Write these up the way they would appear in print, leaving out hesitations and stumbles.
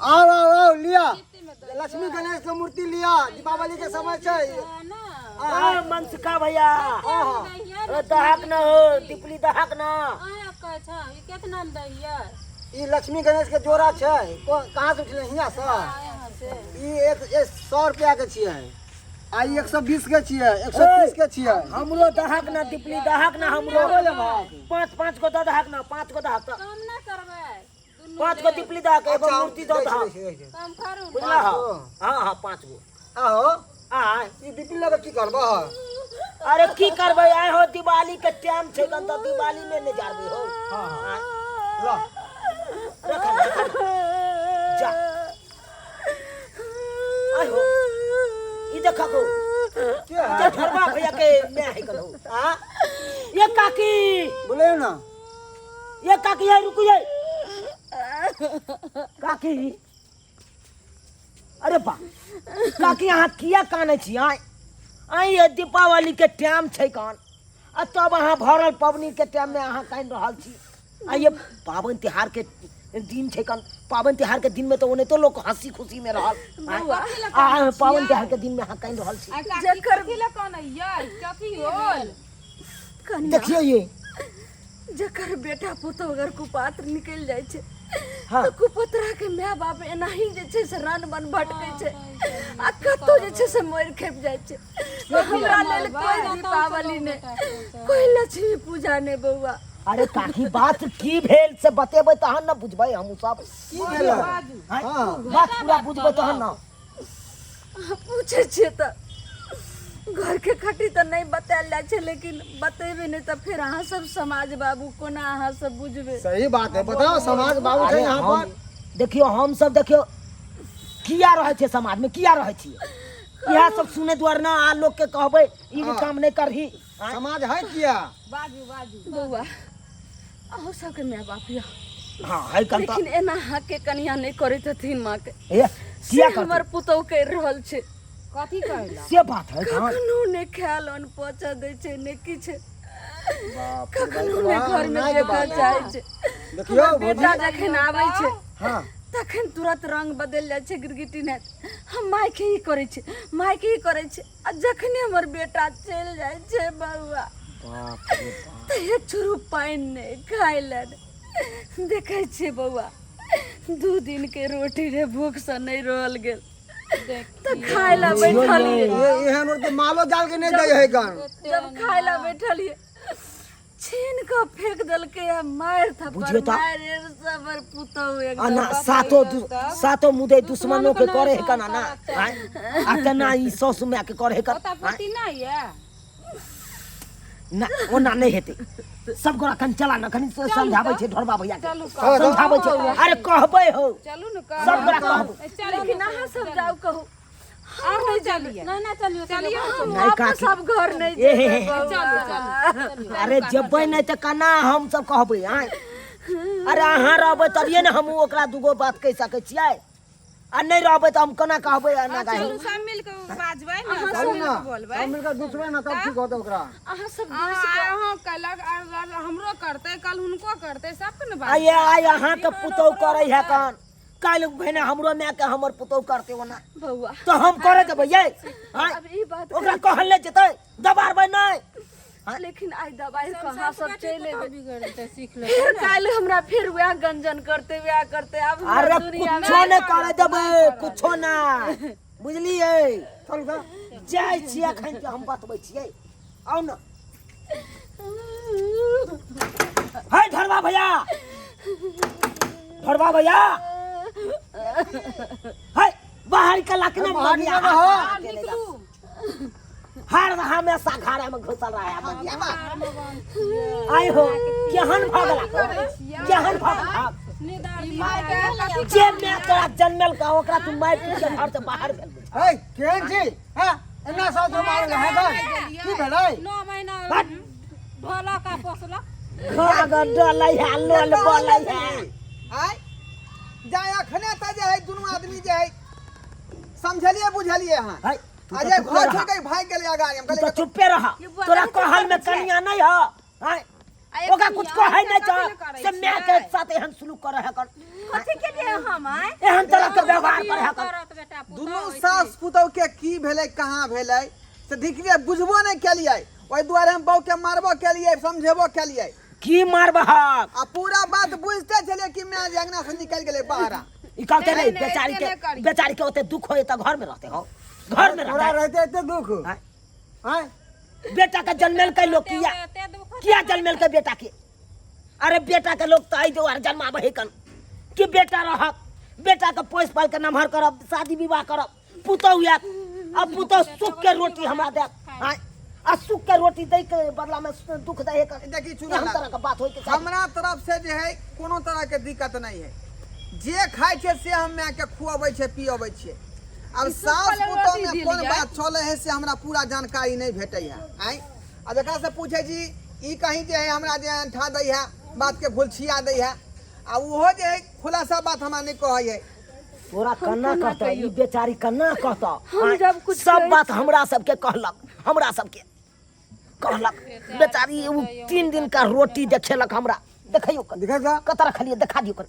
आओ आओ आओ लिया लक्ष्मी गणेश के मूर्ति लिया दीपावली के समय छै। आ मनसुखा भैया। हाँ हाँ। ओ दहक न हो दीपली दहक न। केतना में दैया? ई लक्ष्मी गणेश के जोड़ा छै। कहाँ से उठले? हियाँ से। ई एक एक 100 रुपया के छियै आ ई 120 के छियै, 130 के छियै। हमरो दहक न दीपली दहक न हमरो। कगो लेबहक? पाँच पाँच गो दऽ दहक न, 5 गो दहक तऽ। कम ना करबै दुनू। 5 गो दीपली दहक, एगो अच्छा, मूर्ति दऽ दै छियै, दहक। दै छियै, दै छियै। कम करू। बुझला? पाँच गो? हाँ हाँ, 5 गो। आहो। आय। ई दीपली लऽ कऽ की करबह? अरे की करबै, आय हो दिवाली के टाइम छै कन तऽ दिवाली में नहि जाबे हो। हाँ हाँ। आय। ल। रख रख जा। आय हो ई देखा को के है? के झरवा भैया के मैं है कन हो। आ ये काकी बोले ना। ये काकी ये रुकू ये काकी। अरे बा काकी अहाँ किया कानै छी? आय आय ये दीपावली के टाइम छै कान आ तब अहाँ भरल पबनी के टाइम में अहाँ कानि रहल छी। आ ये पाबनि तिहार के दिन छै कान, पाबनि तिहार के दिन में तो ओनाहितो लोक हंसी खुशी में रहल। बौआ। आ पाबनि तिहार के दिन में अहाँ कानि रहल छी। जकर कथी लए कानैया? कथी होल? कनिया, देखियौ ये जकर बेटा पुतोह अगर कुपात्र निकलि जाइ छै हाँ। तऽ कुपुत्रा के माय बाप एनाही जे छै से रन बन भटकै छै आ कतौ जे छै से मरि खेप जाइ छै। तऽ हमरा लेल कोई दीपावली नहि, कोई लक्ष्मी पूजा नहि बौआ। अरे काकी बात की भेल से बतेबै तहन ने बुझबै हमहूँ सब। की भेलै? आँय? हाँ। बात पूरा बुझबै तहन ने। अहाँ पूछै छियै तऽ घर के खटी तऽ नहि बतायल जाइ छै, लेकिन बतेबै नहि तऽ फेर अहाँ सब समाज बाबू कोना अहाँ सब बुझबै? सही बात है, बताओ समाज बाबू छै अरे यहाँ हम पर। देखियौ हम सब देखियौ किया रहै छियै समाज में, किया रहै छियै? इएह सब सुनै दुआरे ना आ लोक के कहबै ई हाँ। काम नहि करही। आँय? समाज है किया? बाजू बाजू। बौआ अहूँ सबके माय बाप यऽ। हाँ है कन लेकिन एना अहाँके कनिया नहि करैत हथिन माँ के। ए से किया करतै? हमर पुतोह करि रहल छै। कथी कहला? से बात है कहाँ? कखनो नहि खायल अन्न पचऽ दै छै, नहि किछु, बाप रे कखनो बाप, नहि घर में नाइक देखऽ बात है। चाहै छै। देखियौ हमर बेटा भौजी। जखन आबै छै हाँ। तखन तुरंत रंग बदलि जाइ छै गिरगिटी नहि। हम मायके ही करै छै, मायके ही करै छै। आ जखने हमर बेटा चलि जाइ छै बौआ बाप रे बाप। तऽ एक चुरू पानि नहि खाय लए। देखै छियै बौआ 2 दिन के रोटी रे भूखसँ नहि रहल गेल तऽ खाय लए बैठलियै। एहन और तऽ मालो जाल के नहि दै है गन। जब खाय लए बैठलियै छीन कऽ फेंक देलकै आ मारि थप्पड़ बुझियौ तऽ। मारि सबर पुतहु आ ना एकदम। सातो मुदे दुश्मनो के करे है कना ना। आँय? आ केना ई सासु माय के करे है कन? पोता पोती नहि ये? ना ओना नहि हेतै। सब गोरा कनि चला ना, कनि समझाबै छै ढोरबा भैया के। चलू समझाबै छै। अरे कहबै हो। चलू ने सब गोरा कहबै। चलू। लेकिन अहाँ सब जाउ कहू। हम नहि चलिए। ना ना चलियो चलियो। हम नहि वापस काकी। अब घर नहि ए हे जेबै हे। बौआ। अरे जेबै नहि तऽ केना हम सब कहबै? आँय? अरे अहाँ रहबै तभिए ने हमहूँ ओकरा दूगो बात कहि सकै छियै। आ नहि रहबै तऽ हम केना कहबै? एना गाय चलू सब मिल के बाजबै ने, सब चलू मिल ना, के बोलबै। सब मिलकर दुसबै ना तब ठीक होतै ओकरा। अहाँ सब अहाँ कहलक हमरो करतै, कल हुनको करतै, सबके ने बात। आइ आइ अहाँके पुतहु करै है कान, काल्हि भेने हमरो माय के हमर पुतहु करतै ओना बौआ तऽ हम करे देबै यै? आँय? अब ई बात ओकरा कहल नहि जेतै, दबारबै नहि। लेकिन आइ दबाई कऽ अहाँ सब चलि एबै, बिगड़तै सीख ले। फेर काल्हि हमरा फेर वएह गंजन करतै, वएह करतै। आब हमरा अरे दुनिया में कुछो नहि करे देबै, कुछो नहि, बुझलियै? चल गा। जाइ छियै एखन के हम बतबै छियै। आउ ने है ढरवा भैया, ढरवा भैया है बाहर के लाके ना बाहर मगिया निकलो ना हो। हर हमेशा घरे में घुसल रहा है मगिया। आइ हो केहन भऽ गेला, केहन भऽ गेला? जे माय तोरा जन्मेल का ओकरा तू मारि पीट के घर से बाहर भेल। है केहन छी? हां एना साथ मारल है गन। की भेलै? 9 महीना बट। ढोलक आ पोसलक। घर डलै है, लोल बोलै है। आय जाय अखने तऽ जे है दुनू आदमी जे है समझलिए बुझलिए हन। है, तू आ तऽ जे चुपे घर रह। छोड़ के भागि गेलै अगाड़ी। हम तू कहलियै तऽ चुपे रह, तोरा कहल में कनिया नहीं ह। आय आ ओकरा कुछ कनिया कहै नहीं कथी लए छ करै से माय के छियै? साथ एहन सुलूक करे है कर। कथी के लिए हम आए एहन तरह के व्यवहार करे हकन करत बेटा पुतहु दुनू ऐसे। सास पुतहु के की भेलै कहाँ भेलै से देखलियै बुझबो नहि केलियै ओहि दुआरे हम बहू के मारबो केलियै समझेबो केलियै की मारबहक आ पूरा बात बुझते छलियै कि माय जे अंगना से निकलि गेलै बाहर ई कहते नहीं, नहीं नहीं, बेचारी एते के नहीं करियौ। बेचारी के ओते दुख होय त घर में रहते हो घर में तोरा रहते रहते एते दुख आँय? आँय बेटा के जन्मेलकै लोग किया एते दुख किया जन्मेलकै बेटा के अरे बेटा के लोग तऽ एहि दुआरे जन्माबै है कन कि बेटा रहत बेटा के पोसि पालि के नमहर करब शादी विवाह करब पुतहु आयत आ पुतहु सुख के रोटी हमरा देत आँय आ सुख के रोटी दै के बदला में दुख दै है कन देखी चूड़ा एहन तरह के बात होय के चाही हमरा तरफ से जे है कोनो तरह के दिक्कत नहीं है जे खाइ छै से हम माय के खुअबै छै पियबै छियै आब ई सास सुखल पुतोह रोटी में कोन देलियै। बात चलै है से हमरा पूरा जानकारी नहीं भेटै है आँय आब एकरा से पूछै छी ई कहीं जे है हमरा जे अंठा दै है बात के भुलछिया दै है आ ओहो जे है खुलासा बात हमरा नहीं कहै है तोरा कन्ना कहता ई बेचारी कन्ना कहता हम जब कुछ सब कहै बात हमरा सबके कहलक हमरा सबके कहलक बेचारी उ 3 दिन का रोटी देखेलक हमरा देखियो कन देखै छ कतऽ रखलियै देखा दियौ कन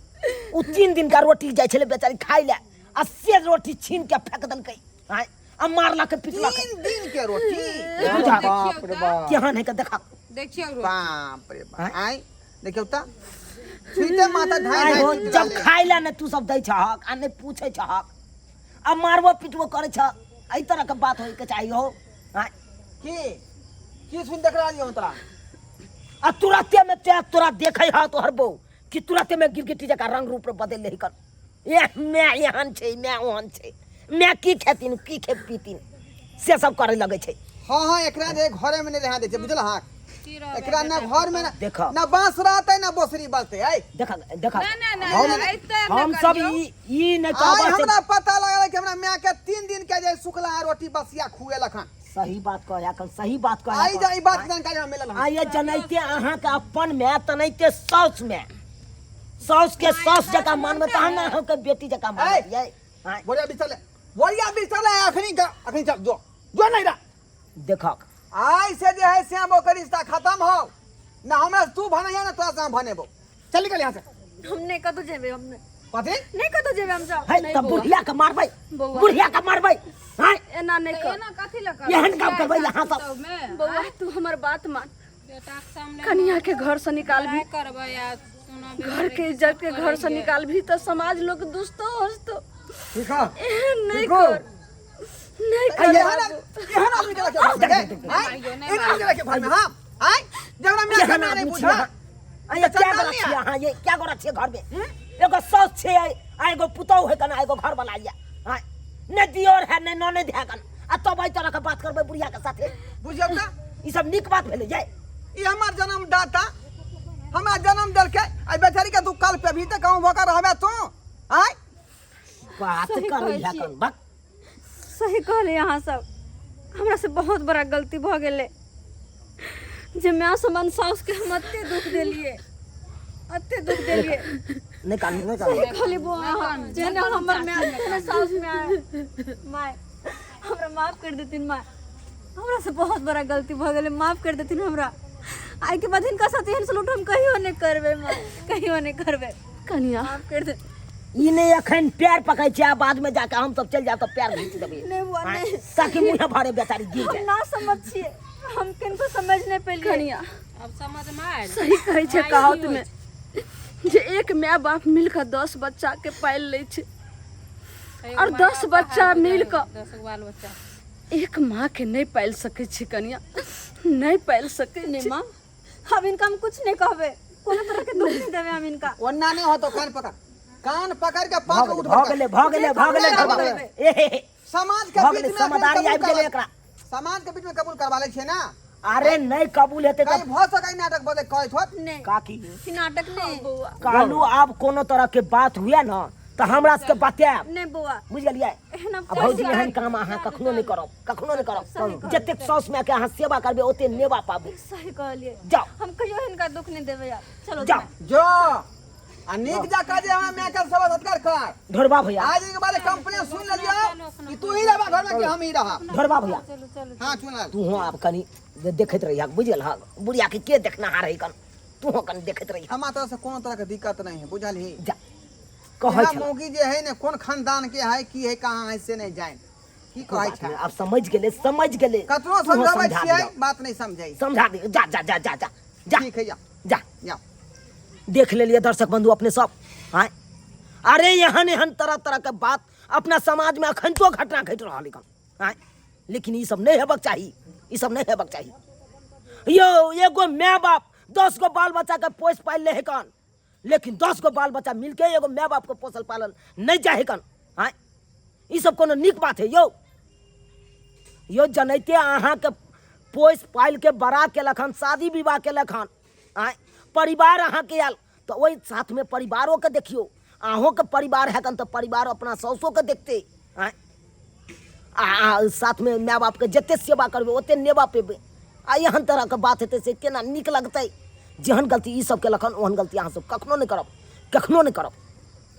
उ 3 दिन का रोटी जाइ छलै बेचारी खाइ लए आ से रोटी छीन के फेंक देलकै आँय आ मारलक पिटलक 3 दिन के रोटी बुझा बाप रे बाप केहन है के देखा देखियौ रोटी बाप रे बाप आँय देखियौ तऽ छुइते माथा धाय आइ धाय हो टूटि जब रहलै। खाइ लए नहि तू सब दै छहक आ नहि पूछै छहक आ मारबो पिटबो करै छह एहि तरह के बात होइके चाही हो आँय की की सुन देख रहलियै हम तोरा आ तुरते में ते तोरा देखै ह तोहर बहू कि तुरते में गिरगिटी जकाँ रंग रूप बदलि लेही कर एह मैं एहन छै मैं ओहन छै मैं की खेतीन की खे पीतीन से सब करे लगै छै हाँ हाँ एकरा जे घरे में नहीं रहा दै छै बुझल हाँ की रहबै एकरा ना घर में ना देखा। ना बांस रहतै ना बोसरी बजतै ऐ देखा देखा नहि नहि नहि हम नहि, एते नहि हम सब करियौ। ई ई नहि आइ कहब से हमरा पता लगल कि हमरा माय के 3 दिन के जे सुखला रोटी बसिया खुएलक हन सही बात कह एखन सही बात कह आई जा ई बात के जानकारी हमरा मिलल हन आ ये जनैते अहाँके अपन माय तनैते साउस माय साउस के साउस जकाँ मानबै तहन ने अहाँके बेटी जकाँ मानबै यै आँय, बोरिया बिस्तर ले बोरिया बिस्तर ले अखनी अखनी चल जो जो नहीं रहा देखक आई से जे है से हम ओकर रिश्ता खत्म हो ना हमरा से तू भनैया ना तोरा से हम भनेबो चल निकल यहाँ से हम नहीं कतौ जेबै हम नहीं कथी नहीं कतौ जेबै हम सब है नहीं तऽ बौआ, बुढ़िया के मारबै बौआ। बुढ़िया के मारबै आँय एना नहीं तऽ कर एना कथी लए करबै एहन काम करबै अहाँ सब पुतहुमे? बौआ तू हमर बात मान बेटाके सामने कनिया के घर से निकालबी लड़ाइ करबै आ सुनबै घर के इज्जत के घर से निकालबी तऽ समाज लोग दुसतो हंसतो ठीक है एहन नहीं ठीक हो। कर नहीं कर एहन बाबू। एहन आदमी के रखे घर में आय एहन आदमी के रखे घर में हां आय जकरा माय के केहन माय नहीं आदमी बुझा छियै अहाँ? आ ये क्या गोरा छियै अहाँ ये क्या गोरा छियै घर में एगो साउस छियै आ एगो पुतहु है कना एगो घर वाला ये आँय ने दियोर है ने ननद है कन आ तब एहि तरह के बात करबै बुढ़िया के साथे बुझियौ तऽ ई सब नीक बात भेलै जाय ई हमर जन्म दाता हमरा जन्म देलकै आ बेचारी के तू कल पे भी तऽ गाँव भऽ कऽ रहबे तू आय बात सही करै कहै है छियै। कन बक सही कहले अहाँ सब हमरा से बहुत बड़ा गलती भऽ गेलै जे माय समान साउस के हम एते दुख देलियै एते दुख देलियै नहि कानू नहीं कानू सही कहली बौआ अहाँ जेहने हमर माय तेहने साउस माय माय हमरा माफ कर देथिन माय हमरा से बहुत बड़ा गलती भऽ गेलै माफ कर देथिन हमरा आइ के बाद हिनका साथ एहन सलूट हम कहियो नहि करबै माय कहियो नहि करबै कनिया माफ कर दे ई नहि एखन पैर पकड़ै छै आ बाद में जाके हम सब चलि जायब तऽ पैर घीच देबै नहि बुआ नहि ताकि मुँहे भरे बेचारी गिर हम जाए ना समझ छियै हम किनको समझ नहि पेलियै कनिया अब समझ में आयल सही कहै छै माय कहावत ई में जे एक माय बाप मिल कऽ 10 बच्चा के पालि लै छै एगो और माय 10 बाप बच्चा हाथ मिल कऽ 10 गो बाल बच्चा एक माँ के नहि पालि सकै छै कनिया नहि पालि सकै छै माँ हम इनका हम कुछ नहीं कहबे कोनो तरह के दुख नहीं देबे हम इनका ओन्ना नहीं होतो कान पकड़ कान पकड़ के पांच गो उठ भऽ गेलै भऽ गेलै भऽ गेलै भऽ गेलै ए हे हे समाज के भऽ बीच गेलै में समझदारी कबूल आबि गेलै करवा- एकरा समाज के बीच में कबूल करवा लै छियै ना अरे नहि कबूल हेतै कहीं तऽ भऽ सकै नाटक बदे कहैत होत नहीं काकी ई नाटक नहीं बौआ कहलू आब कोनो तरह के बात हुए न तऽ हमरा सबके बतायब नहीं बौआ बुझि गेलियै एहन आ भौजी एहन काम अहाँ कखनो नहि करब कखनो नहि करब जतेक साउस मायके अहाँ सेवा करबै ओते नेवा पाबू सही कहलिए जाओ हम कहियो हिनका दुख नहीं देबे यार चलो जाओ जो आ नीक जकाँ जे हमरा माय के सेवा सत्कार कर ढोरबा भैया आज के बाद कंप्लेन सुन लेलियो कि तू ही रहबा घर में कि हम ही रहब ढोरबा भैया हां चुनल तू हो आब कनी देखैत रहिया बुझि गेल हँ बुढ़िया के के देखनहार है कन तू हो कनी देखैत रहिया हमरा तरफ से कोनो तरह के दिक्कत नहीं है बुझल ही जा कहै इएह छला मौगी जे है ने कोन खानदान के है की है कहाँ है से नहीं जान की कहै बात छै नहि, आब समझ गेलै समझ गेलै कतनो तूहो समझाबै समझा छियै दियौ। बात नहीं समझै समझा दियौ जा जा जा जा जा जा ठीक है जा जा जा देख लेलिए दर्शक बंधु अपने सब आँय अरे एहन एहन तरह तरह के बात अपना समाज में अखन तो घटना घटि रहल हन आँय लेकिन ई सब नहीं हेबाक चाही ई सब नहीं हेबाक चाही यौ एगो माय बाप 10 गो बाल बच्चा के पोसि पालि ले हकन लेकिन 10 गो बाल बच्चा मिलके एगो माय बाप के पोसल पालल नहीं चाहे कन आँय ई सब कोनो नीक बात है यौ यौ जनैते अहाँके पोसि पालि के बड़ा केलक हन शादी विवाह केलक हन आँय परिवार अहाँके आयल तऽ ओहि साथमे परिवारोके देखियौ अहूँके परिवार है कन तऽ परिवार अपना साउसोके देखतै आँय आ आ साथमे माय बापके जते सेवा करबै ओते नेबा पेबै आ एहन तरहके बात हेतै से केना नीक लगतै जेहन गलती ई सब केलक हन ओहन गलती अहाँ सब कखनो नहि करब कखनो नहि करब।